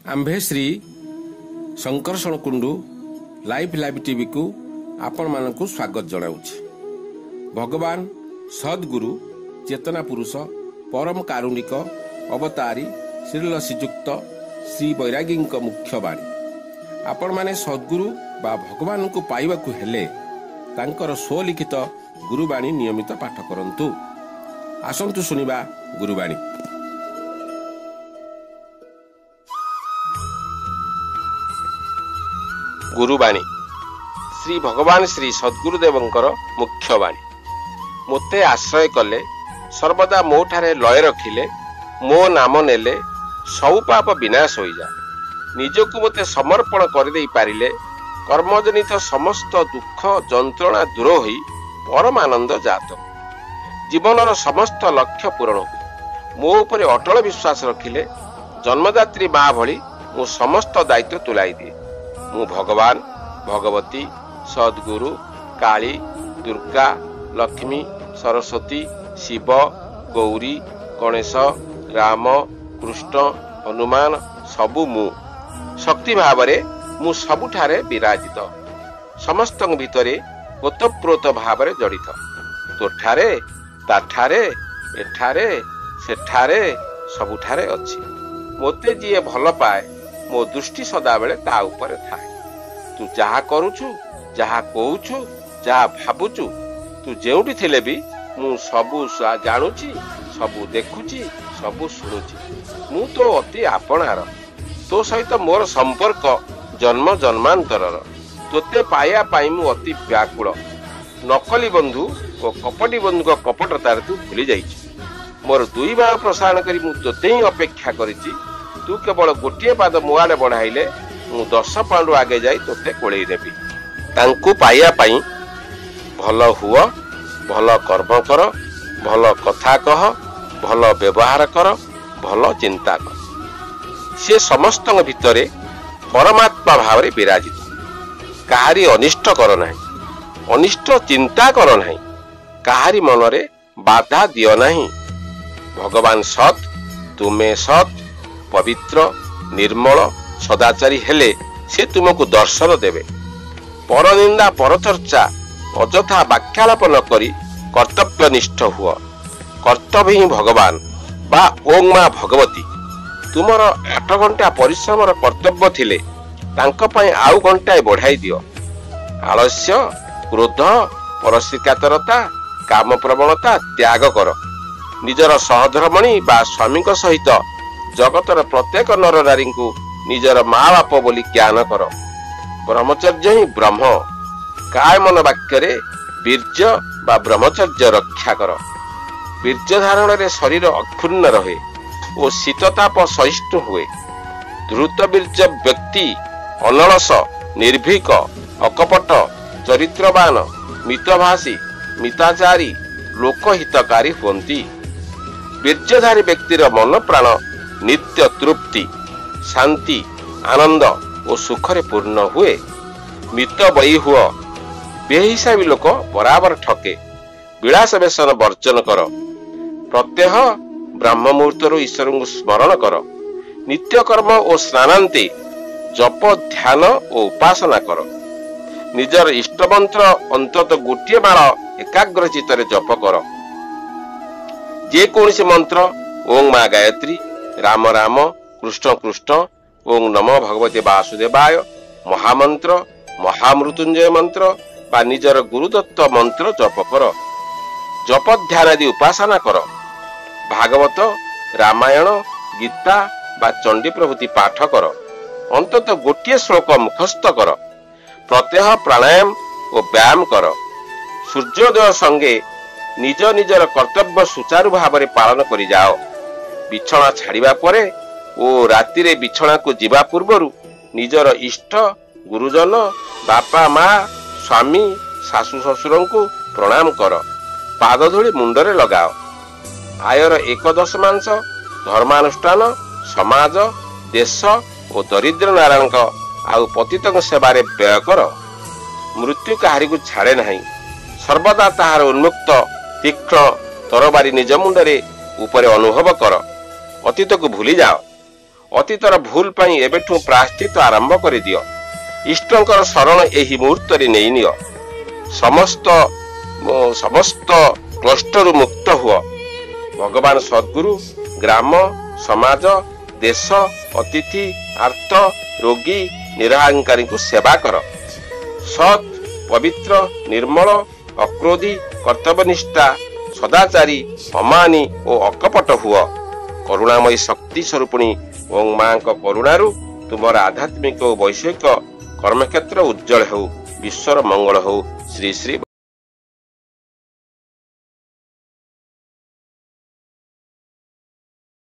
ଆମ୍ଭେ Shri Sankarshan Kundu live live ଟିଭିକୁ ଆପଣମାନଙ୍କୁ ସ୍ୱାଗତ ଜଣାଉଛି। ଭଗବାନ ସଦ୍ଗୁରୁ ଚେତନା ପୁରୁଷ ପରମ କାରୁଣିକ ଅବତାରୀ ଶ୍ରୀଲ ଶ୍ରୀଯୁକ୍ତ ଶ୍ରୀ ବୈରାଗୀଙ୍କ ମୁଖ୍ୟ ବାଣୀ। ଆପଣମାନେ ସଦ୍ଗୁରୁ ବା ଭଗବାନଙ୍କୁ ପାଇବାକୁ ହେଲେ ତାଙ୍କର ସ୍ୱଲିଖିତ ଗୁରୁବାଣୀ ନିୟମିତ ପାଠ କରନ୍ତୁ। ଆସନ୍ତୁ ଶୁଣିବା ଗୁରୁବାଣୀ। ଗୁରୁବାଣୀ ଶ୍ରୀ ଭଗବାନ ଶ୍ରୀ ସଦ୍ଗୁରୁଦେବଙ୍କର ମୁଖ୍ୟ ବାଣୀ। ମୋତେ ଆଶ୍ରୟ କଲେ, ସର୍ବଦା ମୋଠାରେ ଲୟ ରଖିଲେ, ମୋ ନାମ ନେଲେ ସବୁ ପାପ ବିନାଶ ହୋଇଯାଏ। ନିଜକୁ ମୋତେ ସମର୍ପଣ କରିଦେଇ ପାରିଲେ କର୍ମଜନିତ ସମସ୍ତ ଦୁଃଖ ଯନ୍ତ୍ରଣା ଦୂର ହୋଇ ପରମାନନ୍ଦ ଜାତ, ଜୀବନର ସମସ୍ତ ଲକ୍ଷ୍ୟ ପୂରଣ ହୁଏ। ମୋ ଉପରେ ଅଟଳ ବିଶ୍ୱାସ ରଖିଲେ ଜନ୍ମଦାତ୍ରୀ ମା ଭଳି ମୁଁ ସମସ୍ତ ଦାୟିତ୍ୱ ତୁଲାଇ ଦିଏ। ମୁଁ ଭଗବାନ, ଭଗବତୀ, ସଦ୍ଗୁରୁ, କାଳୀ, ଦୁର୍ଗା, ଲକ୍ଷ୍ମୀ, ସରସ୍ୱତୀ, ଶିବ, ଗୌରୀ, ଗଣେଶ, ରାମ, କୃଷ୍ଣ, ହନୁମାନ ସବୁ ମୁଁ। ଶକ୍ତି ଭାବରେ ମୁଁ ସବୁଠାରେ ବିରାଜିତ, ସମସ୍ତଙ୍କ ଭିତରେ ଓତପ୍ରୋତ ଭାବରେ ଜଡ଼ିତ। ତୋଠାରେ, ତାଠାରେ, ଏଠାରେ, ସେଠାରେ, ସବୁଠାରେ ଅଛି। ମୋତେ ଯିଏ ଭଲ ପାଏ ମୋ ଦୃଷ୍ଟି ସଦାବେଳେ ତା ଉପରେ ଥାଏ। ତୁ ଯାହା କରୁଛୁ, ଯାହା କହୁଛୁ, ଯାହା ଭାବୁଛୁ, ତୁ ଯେଉଁଠି ଥିଲେ ବି ମୁଁ ସବୁ ଜାଣୁଛି, ସବୁ ଦେଖୁଛି, ସବୁ ଶୁଣୁଛି। ମୁଁ ତୋ ଅତି ଆପଣାର, ତୋ ସହିତ ମୋର ସମ୍ପର୍କ ଜନ୍ମ ଜନ୍ମାନ୍ତରର। ତୋତେ ପାଇବା ପାଇଁ ମୁଁ ଅତି ବ୍ୟାକୁଳ। ନକଲି ବନ୍ଧୁ ଓ କପଟି ବନ୍ଧୁଙ୍କ କପଟତାରେ ତୁ ଭୁଲି ଯାଇଛୁ। ମୋର ଦୁଇ ବାହୁ ପ୍ରସାରଣ କରି ମୁଁ ତୋତେ ହିଁ ଅପେକ୍ଷା କରିଛି। ତୁ କେବଳ ଗୋଟିଏ ପାଦ ମୋ ଆଡ଼େ ବଢ଼ାଇଲେ ମୁଁ 10 ପାଣ୍ଡୁ ଆଗେ ଯାଇ ତୋତେ କୋଳେଇ ନେବି। ତାଙ୍କୁ ପାଇବା ପାଇଁ ଭଲ ହୁଅ, ଭଲ କର୍ମ କର, ଭଲ କଥା କହ, ଭଲ ବ୍ୟବହାର କର, ଭଲ ଚିନ୍ତା କର। ସେ ସମସ୍ତଙ୍କ ଭିତରେ ପରମାତ୍ମା ଭାବରେ ବିରାଜିତ। କାହାରି ଅନିଷ୍ଟ କର ନାହିଁ, ଅନିଷ୍ଟ ଚିନ୍ତା କର ନାହିଁ, କାହାରି ମନରେ ବାଧା ଦିଅ ନାହିଁ। ଭଗବାନ ସତ୍, ତୁମେ ସତ୍, ପବିତ୍ର, ନିର୍ମଳ, ସଦାଚାରୀ ହେଲେ ସେ ତୁମକୁ ଦର୍ଶନ ଦେବେ। ପରନିନ୍ଦା, ପରଚର୍ଚ୍ଚା, ଅଯଥା ବାକ୍ୟାଳାପ ନ କରି କର୍ତ୍ତବ୍ୟନିଷ୍ଠ ହୁଅ। କର୍ତ୍ତବ୍ୟ ହିଁ ଭଗବାନ ବା ଓଂ ମା ଭଗବତୀ। ତୁମର 8 ଘଣ୍ଟା ପରିଶ୍ରମର କର୍ତ୍ତବ୍ୟ ଥିଲେ ତାଙ୍କ ପାଇଁ ଆଉ ଘଣ୍ଟାଏ ବଢ଼ାଇ ଦିଅ। ଆଳସ୍ୟ, କ୍ରୋଧ, ପରଶ୍ରୀକାତରତା, କାମ ପ୍ରବଣତା ତ୍ୟାଗ କର। ନିଜର ସହଧର୍ମଣୀ ବା ସ୍ୱାମୀଙ୍କ ସହିତ ଜଗତର ପ୍ରତ୍ୟେକ ନର ନାରୀଙ୍କୁ ନିଜର ମା ବାପ ବୋଲି ଜ୍ଞାନ କର। ବ୍ରହ୍ମଚର୍ଯ୍ୟ ହିଁ ବ୍ରହ୍ମ। କାୟ ମନ ବାକ୍ୟରେ ବୀର୍ଯ୍ୟ ବା ବ୍ରହ୍ମଚର୍ଯ୍ୟ ରକ୍ଷା କର। ବୀର୍ଯ୍ୟ ଧାରଣରେ ଶରୀର ଅକ୍ଷୁଣ୍ଣ ରହେ ଓ ଶୀତତାପ ସହିଷ୍ଣୁ ହୁଏ। ଦ୍ରୁତ ବୀର୍ଯ୍ୟ ବ୍ୟକ୍ତି ଅନଳସ, ନିର୍ଭୀକ, ଅକପଟ, ଚରିତ୍ରବାନ, ମିତଭାଷୀ, ମିତାଚାରୀ, ଲୋକହିତକାରୀ ହୁଅନ୍ତି। ବୀର୍ଯ୍ୟଧାରୀ ବ୍ୟକ୍ତିର ମନ ପ୍ରାଣ ନିତ୍ୟ ତୃପ୍ତି, ଶାନ୍ତି, ଆନନ୍ଦ ଓ ସୁଖରେ ପୂର୍ଣ୍ଣ ହୁଏ। ମିତ ବୟୀ ହୁଅ। ବେହିସାବୀ ଲୋକ ବରାବର ଠକେ। ବିଳାସ ବେସନ ବର୍ଜନ କର। ପ୍ରତ୍ୟହ ବ୍ରାହ୍ମ ମୁହୂର୍ତ୍ତରୁ ଈଶ୍ୱରଙ୍କୁ ସ୍ମରଣ କର। ନିତ୍ୟକର୍ମ ଓ ସ୍ନାନାନ୍ତେ ଜପ, ଧ୍ୟାନ ଓ ଉପାସନା କର। ନିଜର ଇଷ୍ଟମନ୍ତ୍ର ଅନ୍ତତଃ ଗୋଟିଏ ମାଳ ଏକାଗ୍ର ଚିତ୍ତରେ ଜପ କର। ଯେକୌଣସି ମନ୍ତ୍ର, ଓଂ ମା ଗାୟତ୍ରୀ, ରାମ ରାମ, କୃଷ୍ଣ କୃଷ୍ଣ, ଓଂ ନମୋ ଭଗବତେ ବାସୁଦେବାୟ, ମହାମନ୍ତ୍ର, ମହାମୃତ୍ୟୁଞ୍ଜୟ ମନ୍ତ୍ର ବା ନିଜର ଗୁରୁଦତ୍ତ ମନ୍ତ୍ର ଜପ କର। ଜପ ଧ୍ୟାନ ଆଦି ଉପାସନା କର। ଭାଗବତ, ରାମାୟଣ, ଗୀତା ବା ଚଣ୍ଡୀ ପ୍ରଭୃତି ପାଠ କର। ଅନ୍ତତଃ ଗୋଟିଏ ଶ୍ଲୋକ ମୁଖସ୍ଥ କର। ପ୍ରତ୍ୟହ ପ୍ରାଣାୟାମ ଓ ବ୍ୟାୟାମ କର। ସୂର୍ଯ୍ୟୋଦୟ ସଙ୍ଗେ ନିଜ ନିଜର କର୍ତ୍ତବ୍ୟ ସୁଚାରୁ ଭାବରେ ପାଳନ କରିଯାଅ। ବିଛଣା ଛାଡ଼ିବା ପରେ ଓ ରାତିରେ ବିଛଣାକୁ ଯିବା ପୂର୍ବରୁ ନିଜର ଇଷ୍ଟ, ଗୁରୁଜନ, ବାପା ମା, ସ୍ୱାମୀ, ଶାଶୁ ଶ୍ୱଶୁରଙ୍କୁ ପ୍ରଣାମ କର। ପାଦଧୂଳି ମୁଣ୍ଡରେ ଲଗାଅ। ଆୟର 1/10 ଧର୍ମାନୁଷ୍ଠାନ, ସମାଜ, ଦେଶ ଓ ଦରିଦ୍ର ନାରାୟଣଙ୍କ ଆଉ ପତିତଙ୍କ ସେବାରେ ବ୍ୟୟ କର। ମୃତ୍ୟୁ କାହାରିକୁ ଛାଡ଼େ ନାହିଁ। ସର୍ବଦା ତାହାର ଉନ୍ମୁକ୍ତ ତୀକ୍ଷ୍ଣ ତରବାରୀ ନିଜ ମୁଣ୍ଡରେ ଉପରେ ଅନୁଭବ କର। ଅତୀତକୁ ଭୁଲି ଯାଅ। ଅତୀତର ଭୁଲ ପାଇଁ ଏବେଠୁ ପ୍ରାୟଶ୍ଚିତ ଆରମ୍ଭ କରିଦିଅ। ଇଷ୍ଟଙ୍କର ଶରଣ ଏହି ମୁହୂର୍ତ୍ତରେ ନେଇନିଅ। ସମସ୍ତ ସମସ୍ତ କଷ୍ଟରୁ ମୁକ୍ତ ହୁଅ। ଭଗବାନ ସଦ୍ଗୁରୁ, ଗ୍ରାମ, ସମାଜ, ଦେଶ, ଅତିଥି, ଆର୍ତ, ରୋଗୀ, ନିରହଙ୍କାରୀଙ୍କୁ ସେବା କର। ସତ୍, ପବିତ୍ର, ନିର୍ମଳ, ଅକ୍ରୋଧୀ, କର୍ତ୍ତବ୍ୟନିଷ୍ଠା, ସଦାଚାରୀ, ଅମାନୀ ଓ ଅକପଟ ହୁଅ। କରୁଣାମୟୀ ଶକ୍ତି ସ୍ୱରୂପିଣୀ ଓଁ ମାଙ୍କ କରୁଣାରୁ ତୁମର ଆଧ୍ୟାତ୍ମିକ ଓ ବୈଷୟିକ କର୍ମକ୍ଷେତ୍ର ଉଜ୍ଜଳ ହେଉ, ବିଶ୍ୱର ମଙ୍ଗଳ ହେଉ। ଶ୍ରୀ ଶ୍ରୀ।